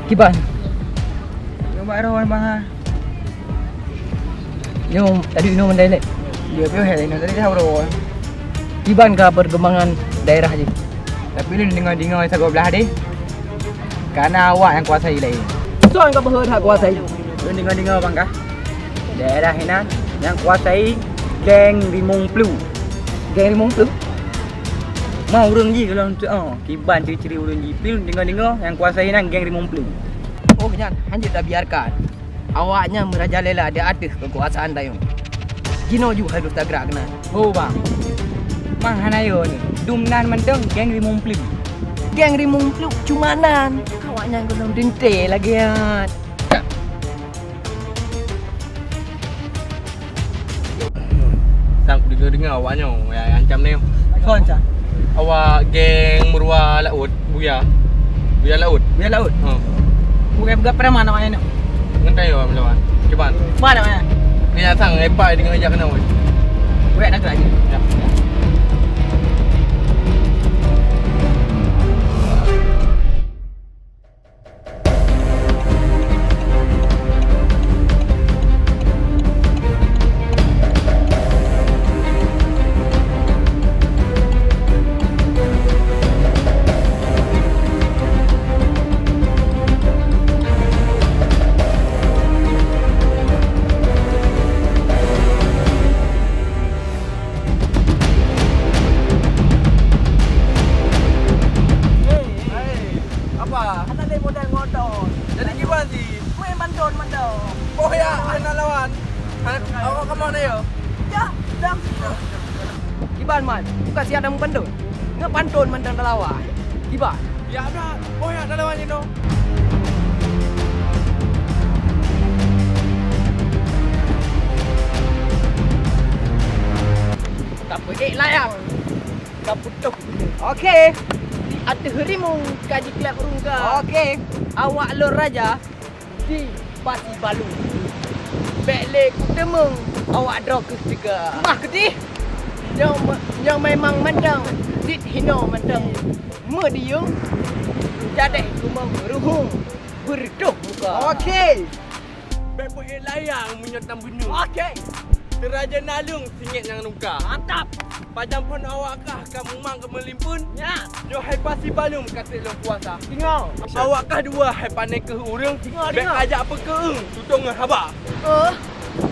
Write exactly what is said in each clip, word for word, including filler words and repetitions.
Kiban. Nyoe bak roh, Bang, ha. Nyoe tadi inoe mandai lé. Dia piôh hai inoe tadi dah roh. Kiban ka perkembangan daerah jih? Tapi lôn deungoe-deungoe sagoe blah deh. Karena awak nyang kuasai laén. Soe nyang ka beuhe that kuasai? Lôn deungoe-deungoe, Bang, kah? Daerah inan nyang kuasai geng Rimong Plu. Geng Rimong Plu? Ma ureueng jih kalau untuk, oh, kiban ciri-ciri ureueng jih. Pil deungoe-deungoe nyang kuasai inan geng Rimong Plu. Oh, nyan hanjeuet tabiarkan. Awaknyan meurajalela di ateueh keukuasaan tanyoe. Jinoe ju hai lôn tagrak keunan. Ho, Bang. Mang hana yo ni. Dum nan mantong geng Rimong Plu. Geng Rimong Plu cuma nan. Awaknyan gohlom teuntèe lagèe nyan. Sang kudeungoe-deungoe awak nyoe nyang ancam nyoe. Soe ancam? Awak geng Meurua Laôt, Buya. Buya Laôt. Buya Laôt? Ha. Bukan bukan preman awak nyoe. Ngon tanyoe melawan. Cuman. Mana awak nyoe? Ni datang, eh, pai deungoe jak keunoe. Bukan nak gerak je. Ya. Hai, apa? Hana lé modal ngon don. Jadi kiban sih? Main banton mantong. Oh ya, hana lawan. Hana, awak kamoe na ya? Ya, dam. Kiban man, bukan siat dam banton. Ngon banton mantong talawan. Kiban. Ya dah. Oh ya, talawan inoe. Tapeuék layang. Ka putôh. Oke. Di ateueh rimueng ka jiklab rungka. Oke. Awak lôn raja di Pasi Balu. Bèk lé kuteumeung awak droe keuh teuga. Bah keudeh. Nyoe me-, nyoe memang mantong. Sit hinoe mantong. Meudiyueng jadeh tumong ruhueng beureudoh muka. Oke. Bèk peuék layang meunyoe tam beuneueng. Oke. Teuraja naleueng singét nyang nungka. Mantap. Pajan phon awak kah ka mumang keu meulimpeuen? Nyan. Nyoe hai Pasi Balu ka trép lôn kuasa. Singoh. Awak kah dua hai pané keuh ureueng. Singoh, bèk singoh. Ajak peukeueng tutong ngon haba. Oh,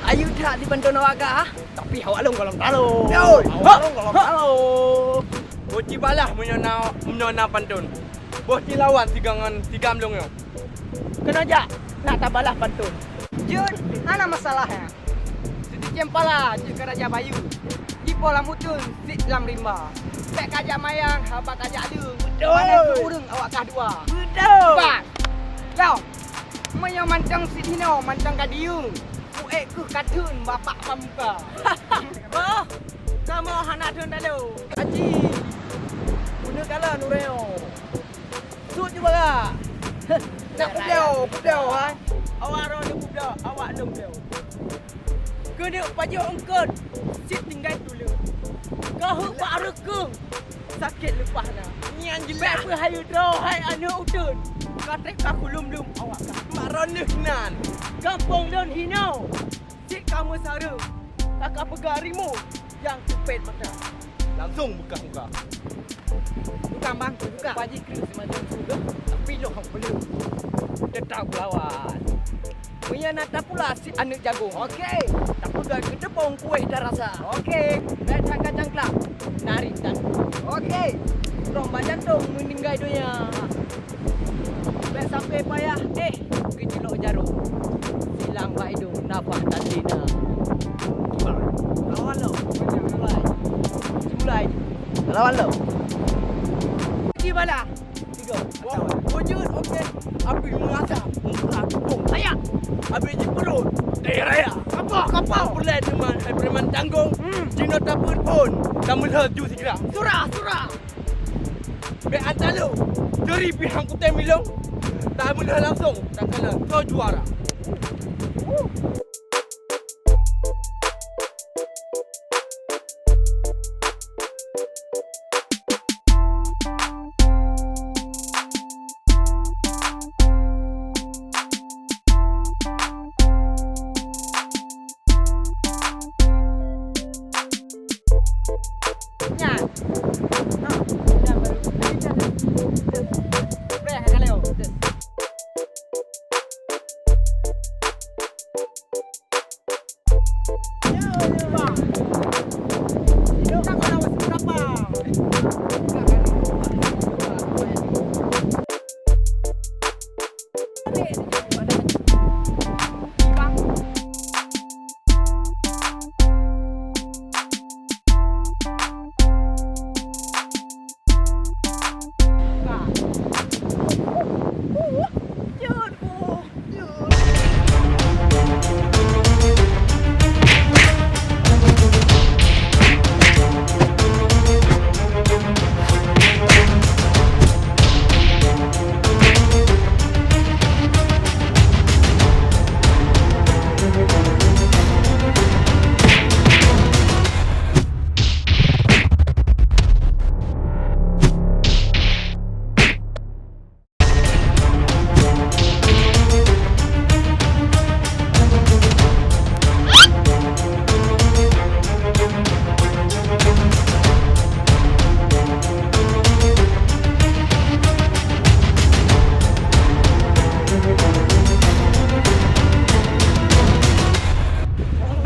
ayu that di banton awak kah? Tapi awak lôn gohlom talo. Yo. Awak lôn gohlom talo. Boh ci balah meunyoe na, meunyoe na panton. Boh ci lawan sigoe ngon sigam lôn nyoe. Keunoe jak, nak tabalah pantôn. Jeuet, hana masalah nyan. Seuticém pala jeuet keu Raja Bayu. Jipo lam uteuen, sit lam rimba. Bèk kajak mayang, haba kajak leueng. Beutôi. Pané keu ureueng awak kah dua. Beutôi. Bang. Yoh. Meunyoe mantong sit hinoe, mantong ka diyueng. Kuék keuh kateun bapak pamuka. Boh, kamoe hana thon talo. Aji. Bunoe kalon ureueng nyoe. Sut ju barak. Nak kupiau, kupiau, ha? Awak droe lôn kupiau, awak lôn kupiau. Keuneuk pajoh eungkot, sit tinggai tuleueng. Ka heuet bak reukeueng, sakét leupah na. Nyan jeulaih. Bèk peuhayeue droe hai aneuk uteuen. Ka trép ka kulum-lum awak ka. Mak droeneuh nan. Gampông lôn hinoe. Cit ka meusareue, ka kapeugah rimueng nyang teupet mata. Langsong buka muka. Buka, Bang, buka. Paji keu semacam sudah, tapi lôn hok peuleueh. Tetap lawan. Meunyoe na tapula sit aneuk jagong. Oke. Tapeugah keuteupông kueh tarasa. Oke. Bèk cangka-cangkla. Narit dan. Oke. Roh bak jantông meuninggai donya. Bèk sampai payah, eh, geucilok jaroe. Silang bak idong, nafah dan lina. Lawan lo. Mulai. Mulai. Lawan lo. Di bala. Tiga. Wah, wujud, oke. Api mengasap, muka tukung. Ayak. Habis di perut. Daya raya. Apa? Apa? Pulai teman, hai preman tanggong. Hmm. Jinoe tapeuet phon. Kamu laju segera. Surah, surah. Bèk ata lôn, dari pihak kutem ilong, tak meulah langsung, tak kena kau juara. Nyan. Ha, nyan baru. Preh, ka lewat.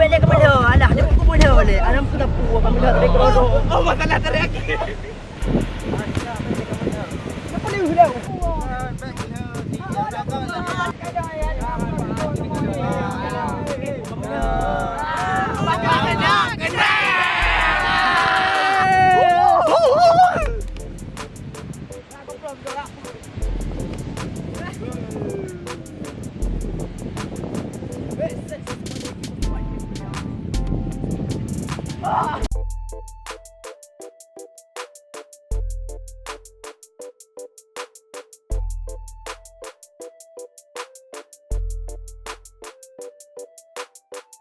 Bèk lé keumeulhö, alah, dia pun keumeulhö lé. Alah, keumeulhö, keumeulhö, keumeulhö. Oh, masalah tarik aki.